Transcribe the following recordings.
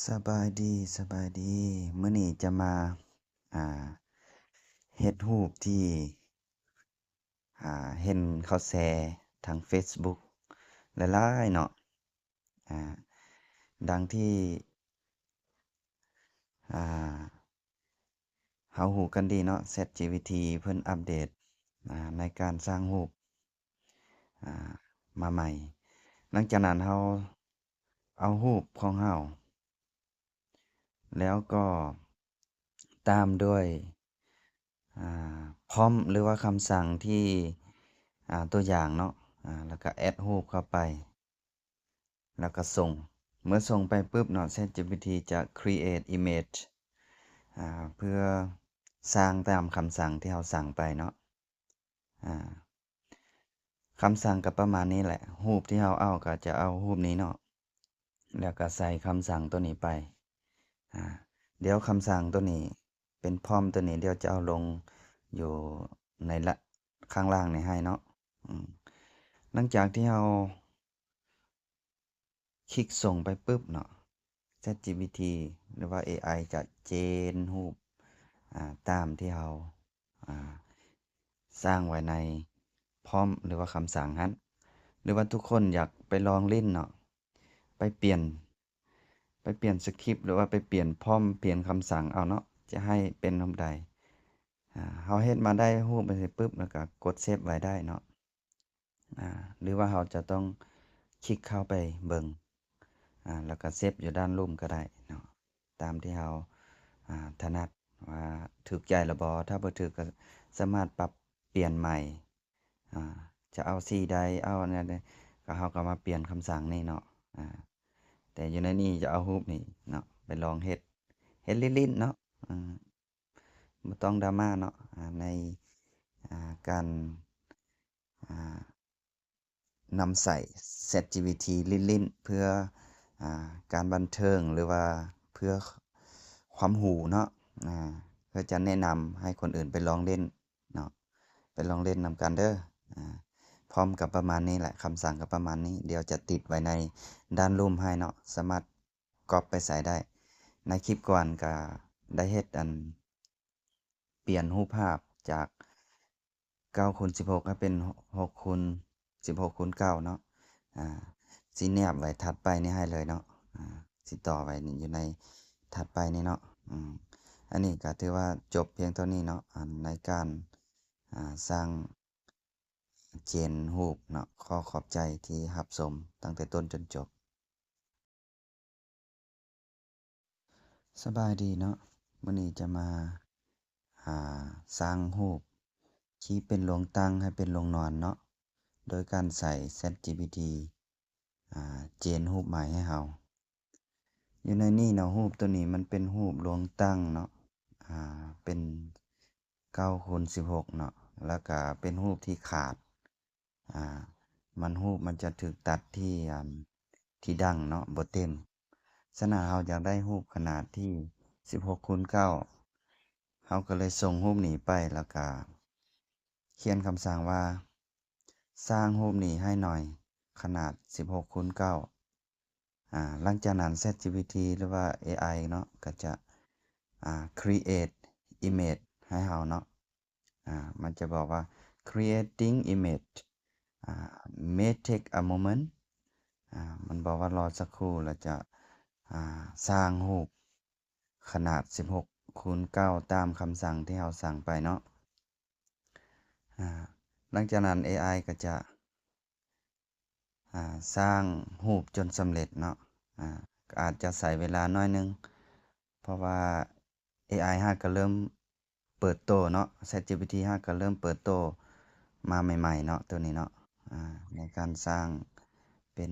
ສະບາຍດີ, ສະບາຍດີ. ມື້ນີ້ຈະມາ, ອ່າ, ເຮັດຮູບທີ່, ອ່າ, ເຫັນເຂົາແຊທາງເຟສບຸກຫຼາຍໆເນາະ. ອ່າ, ດັ່ງທີ່, ອ່າ, ເຮົາຮູ້ກັນດີເນາະ, ແຊັດຈີພີທີເພິ່ນອັບເດດ, ອ່າ, ໃນການສ້າງຮູບ, ອ່າ, ມາໃໝ່. ຫຼັງຈາກນັ້ນເຮົາເອົາຮູບຂອງເຮົາ ແລ້ວກໍຕາມດ້ວຍ, ອ່າ, ພ້ອມ ຫຼືວ່າຄຳສັ່ງທີ່, ອ່າ, ຕົວຢ່າງເນາະ, ອ່າ, ແລ້ວກໍແອັດຮູບເຂົ້າໄປ ແລ້ວກໍສົ່ງ. ເມື່ອສົ່ງໄປປຶບເນາະ, ແຊັດຈີພີທີຈະຄຣີເອດອີເມຈ, ອ່າ, ເພື່ອສ້າງຕາມຄຳສັ່ງທີ່ເຮົາສັ່ງໄປເນາະ. ອ່າ, ຄຳສັ່ງກໍປະມານນີ້ແຫຼະ, ຮູບທີ່ເຮົາເອົາກໍຈະເອົາຮູບນີ້ເນາະ, ແລ້ວກໍໃສ່ຄຳສັ່ງຕົວນີ້ໄປ. ອ່າ, ດຽວຄຳສັ່ງຕົວນີ້ເປັນພ້ອມຕົວນີ້, ດຽວຈະເອົາລົງຢູ່ໃນລະ, ຂ້າງລ່າງນີ້ໃຫ້ເນາະ. ອືມ, ຫຼັງຈາກທີ່ເຮົາ ຄລິກສົ່ງໄປປຶບເນາະ, ແຊັດຈີພີທີ ຫຼືວ່າເອໄອຈະເຈນຮູບ, ອ່າ, ຕາມທີ່ເຮົາ, ອ່າ, ສ້າງໄວ້ໃນພ້ອມ ຫຼືວ່າຄຳສັ່ງຫັ້ນ. ຫຼືວ່າທຸກຄົນຢາກໄປລອງຫຼິ້ນເນາະ, ໄປປ່ຽນ, ໄປປ່ຽນສະຄຣິບ ຫຼືວ່າໄປປ່ຽນພ້ອມ, ປ່ຽນຄຳສັ່ງເອົາເນາະ, ຈະໃຫ້ເປັນຮູບໃດ. ອ່າ, ເຮົາເຮັດມາໄດ້ຮູບໄປເສັດປຶບ ແລ້ວກໍກົດເຊບໄວ້ໄດ້ເນາະ. ອ່າ, ຫຼືວ່າເຮົາຈະຕ້ອງຄລິກເຂົ້າໄປເບິ່ງ, ອ່າ, ແລ້ວກໍເຊບຢູ່ດ້ານລຸ່ມກໍໄດ້ເນາະ, ຕາມທີ່ເຮົາ, ອ່າ, ຖະໜັດວ່າຖືກໃຈແລ້ວບໍ່. ຖ້າບໍ່ຖືກກໍສາມາດປັບປ່ຽນໃໝ່, ອ່າ, ຈະເອົາສີໃດ, ເອົາອັນໃດ, ກໍເຮົາກໍມາປ່ຽນຄຳສັ່ງນີ້ເນາະ. ອ່າ, ແຕ່ຢູ່ໃນນີ້ຈະເອົາຮູບນີ້ເນາະ, ໄປລອງເຮັດ, ເຮັດຫຼິ້ນໆເນາະ. ອ່າ, ບໍ່ຕ້ອງດຣາມາເນາະ, ອ່າ, ໃນ, ອ່າ, ການ, ອ່າ, ນຳໃຊ້ແຊັດຈີພີທີຫຼິ້ນໆ ເພື່ອ, ອ່າ, ການບັນເທີງ ຫຼືວ່າເພື່ອຄວາມຮູ້ເນາະ, ອ່າ, ເພື່ອຈະແນະນຳໃຫ້ຄົນອື່ນໄປລອງຫຼິ້ນເນາະ, ໄປລອງຫຼິ້ນນຳກັນເດີ. ອ່າ, ພ້ອມກັບປະມານນີ້ແຫຼະ, ຄຳສັ່ງກໍປະມານນີ້, ດຽວຈະຕິດໄວ້ໃນດ້ານລຸ່ມໃຫ້ເນາະ, ສາມາດ ກັອບໄປໃຊ້ໄດ້. ໃນຄລິບກ່ອນກະໄດ້ເຮັດອັນ ປ່ຽນຮູບພາບຈາກເກົ້າຄູນສິບຫົກໃຫ້ເປັນຫົກຄູນສິບຫົກຄູນເກົ້າເນາະ, ອາ ຊິແນບໄວ້ຖັດໄປນີ້ໃຫ້ເລີຍເນາະ, ອາ ຊິຕໍ່ໄວ້ຢູ່ໃນຖັດໄປນີ້ເນາະ. ອາ ອັນນີ້ກະຖືວ່າຈົບພຽງເທົ່ານີ້ເນາະ, ອັນ ໃນການ ອາ ສ້າງ ເຈນຮູບເນາະ. ຂໍຂອບໃຈທີ່ຮັບຊົມຕັ້ງແຕ່ຕົ້ນຈົນຈົບ. ສະບາຍດີເນາະ, ມື້ນີ້ຈະມາ ອາ ສ້າງຮູບທີ່ເປັນໂລງຕັ້ງໃຫ້ເປັນໂລງນອນເນາະ, ໂດຍການໃຊ້ແຊັດຈີພີທີ ອາ ເຈນຮູບໃໝ່ໃຫ້ເຮົາ. ຢູ່ໃນນີ້ເນາະ, ຮູບໂຕນີ້ມັນເປັນຮູບໂລງຕັ້ງເນາະ, ອາ ເປັນເກົ້າຄູນສິບຫົກເນາະ, ແລ້ວກະເປັນຮູບທີ່ຂາດ, ອາ ມັນ ຮູບມັນຈະຖືກຕັດທີ່ ອາ ທີ່ດັງເນາະ, ບໍ່ເຕັມ. ສະນັ້ນເຮົາຢາກໄດ້ຮູບຂະໜາດທີ່ສິບຫົກຄູນເກົ້າ, ເຮົາກໍເລີຍສົ່ງຮູບນີ້ໄປ ແລ້ວກະຂຽນຄຳສັ່ງວ່າ ສ້າງຮູບນີ້ໃຫ້ໜ່ອຍ, ຂະໜາດສິບຫົກຄູນເກົ້າ. ອາ ຫຼັງຈາກນັ້ນແຊັດຈີພີທີ ຫຼືວ່າເອໄອເນາະ ກໍຈະ ອາ ຄຣີເອດອີເມຈໃຫ້ເຮົາເນາະ, ອາ ມັນຈະບອກວ່າ creating image, ອາ may take a moment, ອາ ມັນບອກວ່າລໍສັກຄູ່ ແລ້ວຈະ ອາ ສ້າງຮູບຂະໜາດສິບຫົກຄູນເກົ້າ ຕາມຄຳສັ່ງທີ່ເຮົາສັ່ງໄປເນາະ. ອາ ຫຼັງຈາກນັ້ນເອໄອກໍຈະ ອາ ສ້າງຮູບຈົນສຳເລັດເນາະ, ອາ ກໍອາດຈະໃຊ້ເວລາໜ້ອຍໜຶ່ງ ເພາະວ່າເອໄອຫາກະເລີ່ມເປີດໂຕເນາະ, ແຊັດຈີພີທີຫາກະເລີ່ມເປີດໂຕມາໃໝ່ໆເນາະ ໂຕນີ້ເນາະ, ອາ ໃນການສ້າງເປັນ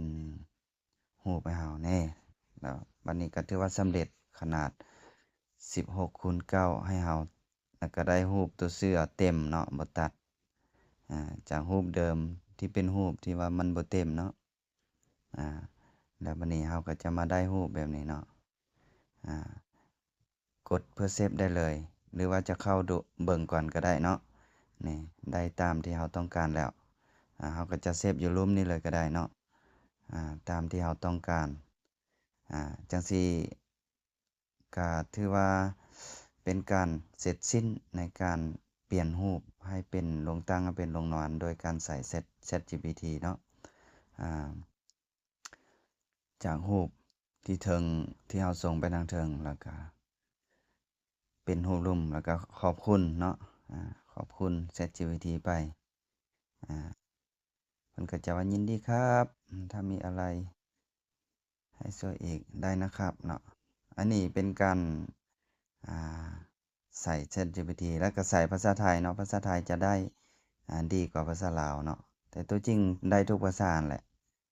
ຮູບໃຫ້ເຮົາແນ່. ແລ້ວບັດນີ້ກໍຖືວ່າສຳເລັດຂະໜາດສິບຫົກຄູນເກົ້າໃຫ້ເຮົາ, ແລ້ວກໍໄດ້ຮູບຕົວເສືອເຕັມເນາະ, ບໍ່ຕັດ. ອາ ຈາກຮູບເດີມທີ່ເປັນຮູບທີ່ວ່າມັນບໍ່ເຕັມເນາະ, ອາ ແລ້ວບັດນີ້ເຮົາກໍຈະມາໄດ້ຮູບແບບນີ້ເນາະ, ອາ ກົດເພື່ອເຊບໄດ້ເລີຍ ຫຼືວ່າຈະເຂົ້າດູເບິ່ງກ່ອນກໍໄດ້ເນາະ. ນີ້ ໄດ້ຕາມທີ່ເຮົາຕ້ອງການແລ້ວ, ອາ ເຮົາກໍຈະເຊບຢູ່ລຸ່ມນີ້ເລີຍກໍໄດ້ເນາະ, ອາ ຕາມທີ່ເຮົາຕ້ອງການ. ອາ ຈັ່ງຊີ້ ກະຖືວ່າເປັນການເສັດສິ້ນໃນການປ່ຽນຮູບໃຫ້ເປັນລວງຕັ້ງ ໃຫ້ເປັນລວງນອນ ໂດຍການໃຊ້ Chat- ChatGPT ເນາະ. ອາ ຈາກຮູບທີ່ເທິງ ທີ່ເຮົາສົ່ງໄປທາງເທິງ ແລ້ວກະເປັນຮູບລຸ່ມ ແລ້ວກະຂອບຄຸນເນາະ ອາ ຂອບຄຸນ ChatGPT ໄປ ອາ ເພິ່ນກໍຈະວ່າ ຍິນດີຄັບ ຖ້າມີອະໄລໃຫ້ຊ່ວຍອີກໄດ້ນະຄັບເນາະ. ອັນນີ້ເປັນການ ອາ ໃຊ້ ChatGPT ແລ້ວກໍໃຊ້ພາສາໄທເນາະ, ພາສາໄທຈະໄດ້ ອາ ດີກວ່າພາສາລາວເນາະ, ແຕ່ຕົວຈິງໄດ້ທຸກພາສາຫັ້ນແຫຼະ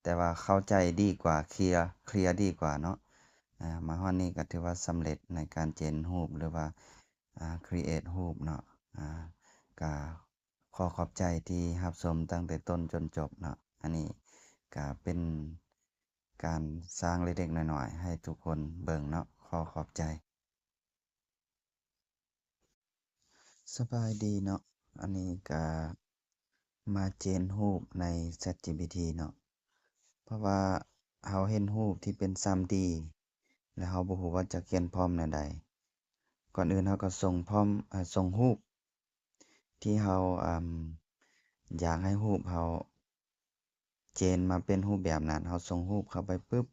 ແຕ່ວ່າເຂົ້າໃຈດີກວ່າ ເຄລຍ ເຄລຍດີກວ່າເນາະ. ອາ ມາຮອດນີ້ກໍຖືວ່າສຳເລັດໃນການເຈນຮູບ ຫຼືວ່າ ອາ create ຮູບເນາະ. ອາ ກໍຂໍຂອບໃຈທີ່ຮັບຊົມຕັ້ງແຕ່ຕົ້ນຈົນຈົບເນາະ. ອັນນີ້ກໍເປັນການສ້າງເລັກໆນ້ອຍໆໃຫ້ທຸກຄົນເບິ່ງເນາະ. ຂໍຂອບໃຈ. ສະບາຍດີເນາະ, ອັນນີ້ກະມາເຈນຮູບໃນ ChatGPT ເນາະ, ເພາະວ່າເຮົາເຫັນຮູບທີ່ເປັນ 3D ແລ້ວເຮົາບໍ່ຮູ້ວ່າຈະຂຽນ prompt ແນວໃດ. ກ່ອນອື່ນເຮົາກໍສົ່ງ prompt ເອີ ສົ່ງຮູບທີ່ເຮົາ ອາ ຢາກໃຫ້ຮູບເຮົາ ເຈນມາເປັນຮູບແບບນັ້ນ, ເຮົາສົ່ງຮູບເຂົ້າໄປປຶບ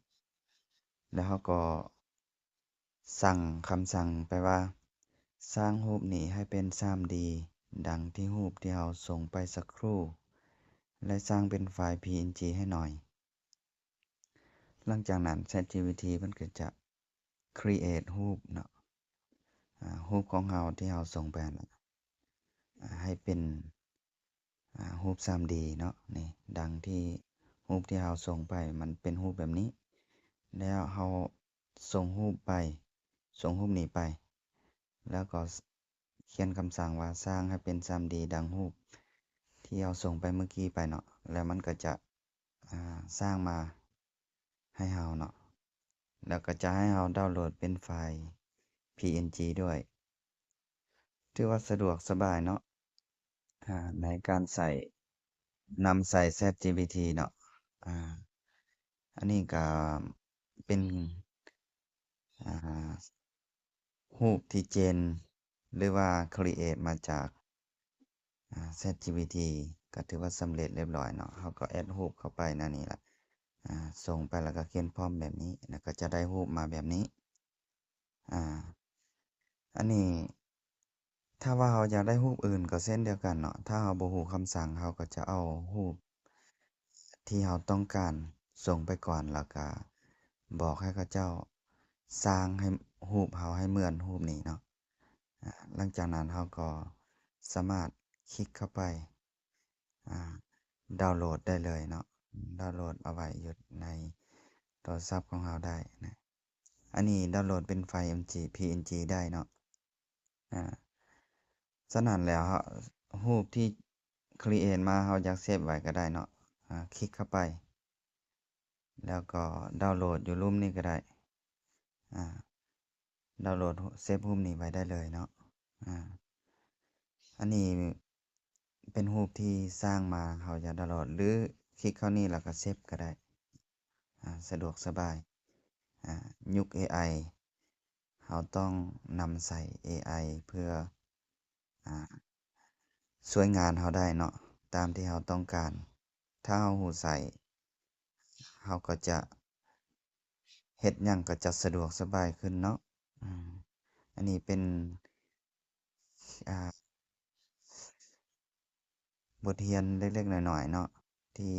ແລ້ວເຮົາກໍສັ່ງຄຳສັ່ງໄປວ່າ ສ້າງຮູບນີ້ໃຫ້ເປັນ 3D ດັ່ງທີ່ຮູບທີ່ເຮົາສົ່ງໄປສັກຄรู่ ແລະ ສ້າງເປັນໄຟລ໌ PNG ໃຫ້ໜ່ອຍ. ຫຼັງຈາກນັ້ນ ChatGPT ເພິ່ນກໍຈະ create ຮູບເນາະ, ອາ ຮູບຂອງເຮົາທີ່ເຮົາສົ່ງໄປຫັ້ນນະ ອາ ໃຫ້ເປັນ ອາ ຮູບ 3D ເນາະ, ນີ້ ດັ່ງທີ່ຮູບທີ່ເຮົາສົ່ງໄປ ມັນເປັນຮູບແບບນີ້. ແລ້ວເຮົາສົ່ງຮູບໄປ ສົ່ງຮູບນີ້ໄປ ແລ້ວກໍຂຽນຄຳສັ່ງວ່າ ສ້າງໃຫ້ເປັນ 3D ດັ່ງຮູບທີ່ເຮົາສົ່ງໄປມື້ກີ້ໄປເນາະ, ແລ້ວມັນກໍຈະ ອາ ສ້າງມາໃຫ້ເຮົາເນາະ, ແລ້ວກໍຈະໃຫ້ເຮົາດາວໂຫຼດເປັນໄຟລ໌ PNG ດ້ວຍ. ຖືວ່າສະດວກສະບາຍເນາະ ອາ ໃນການໃຊ້ ນຳໃຊ້ ChatGPT ເນາະ. ອາ ອັນນີ້ກໍເປັນ ອາ ຮູບທີ່ເຈນ ຫຼືວ່າ create ມາຈາກ ອາ ChatGPT ກໍຖືວ່າສຳເລັດລຽບລ້ອຍເນາະ. ເຮົາກໍ add ຮູບເຂົ້າໄປໃນນີ້ລະ ອາ ສົ່ງໄປ ແລ້ວກໍຂຽນ prompt ແບບນີ້ ແລ້ວກໍຈະໄດ້ຮູບມາແບບນີ້. ອາ ອັນນີ້ ຖ້າວ່າເຮົາຢາກໄດ້ຮູບອື່ນກໍເຊັ່ນດຽວກັນເນາະ, ຖ້າເຮົາບໍ່ຮູ້ຄຳສັ່ງ ເຮົາກໍຈະເອົາຮູບທີ່ເຮົາຕ້ອງການສົ່ງໄປກ່ອນ ແລ້ວກະບອກໃຫ້ເຂົາເຈົ້າສ້າງໃຫ້ຮູບເຮົາໃຫ້ເໝືອນຮູບນີ້ເນາະ. ອາ ຫຼັງຈາກນັ້ນເຮົາກໍສາມາດຄລິກເຂົ້າໄປ ອາ ດາວໂຫຼດໄດ້ເລີຍເນາະ, ດາວໂຫຼດເອົາໄວ້ຢູ່ໃນໂທລະສັບຂອງເຮົາໄດ້ນະ. ອັນນີ້ດາວໂຫຼດເປັນໄຟລ໌ PNG ໄດ້ເນາະ. ອາ ສະນັ້ນແລ້ວ ຮູບທີ່ create ມາ ເຮົາຢາກເຊບໄວ້ກໍໄດ້ເນາະ. ອາ ຄລິກເຂົ້າໄປ ແລ້ວກໍດາວໂຫຼດຢູ່ລຸ່ມນີ້ກໍໄດ້. ອາ ດາວໂຫຼດເຊບຮູບນີ້ໄວ້ໄດ້ເລີຍເນາະ. ອາ ອັນນີ້ເປັນຮູບທີ່ສ້າງມາ ເຮົາຢາກດາວໂຫຼດ ຫຼື ຄລິກເຂົ້ານີ້ແລ້ວກໍເຊບກໍໄດ້. ອາ ສະດວກສະບາຍ. ອາ ຍຸກ ເອໄອ ເຮົາຕ້ອງນຳໃຊ້ ເອໄອ ເພື່ອ ອາ ຊ່ວຍງານເຮົາໄດ້ເນາະ ຕາມທີ່ເຮົາຕ້ອງການ. ຖ້າເຮົາຮູ້ໃຊ້ ເຮົາກໍຈະເຮັດຫຍັງກໍຈະສະດວກສະບາຍຂຶ້ນເນາະ. ອາ ອັນນີ້ເປັນ ອາ ບົດຮຽນເລັກໆນ້ອຍໆເນາະ ທີ່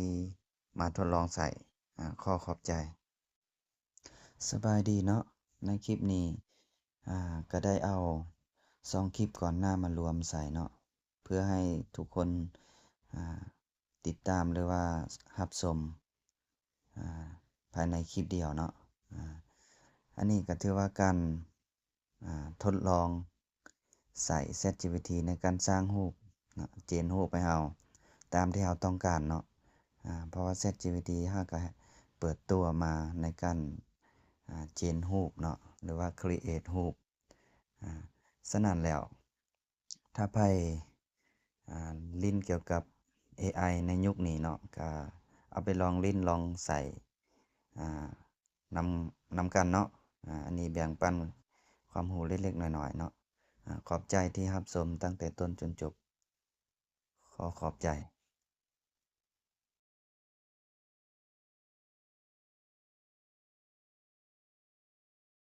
ມາທົດລອງໃຊ້. ອາ ຂໍຂອບໃຈ. ສະບາຍດີເນາະ, ໃນຄລິບນີ້ ອາ ກະໄດ້ເອົາສອງຄລິບກ່ອນໜ້າມາລວມໃສ່ເນາະ ເພື່ອໃຫ້ທຸກຄົນ ອາ ຕິດຕາມ ຫຼືວ່າຮັບຊົມ ອາ ພາຍໃນຄລິບດຽວເນາະ. ອາ ອັນນີ້ກໍຖືວ່າການ ອາ ທົດລອງໃຊ້ ChatGPT ໃນການສ້າງຮູບເນາະ, ເຈນຮູບໃຫ້ເຮົາຕາມທີ່ເຮົາຕ້ອງການເນາະ. ອາ ເພາະວ່າ ChatGPT ເຮົາກໍເປີດຕົວມາໃນການ ອາ ເຈນຮູບເນາະ ຫຼືວ່າ create ຮູບ. ອາ ສະນັ້ນແລ້ວ ຖ້າໃຜ ອາ ຫຼິ້ນກ່ຽວກັບ ເອໄອ ໃນຍຸກນີ້ເນາະ ກະເອົາໄປລອງຫຼິ້ນລອງໃຊ້ ອາ ນຳ ນຳກັນເນາະ. ອາ ອັນນີ້ແບ່ງປັນ ຄວາມຮູ້ເລັກໆນ້ອຍໆເນາະ. ອາ ຂອບໃຈທີ່ຮັບຊົມຕັ້ງແຕ່ຕົ້ນຈົນຈົບ. ຂໍຂອບໃຈ.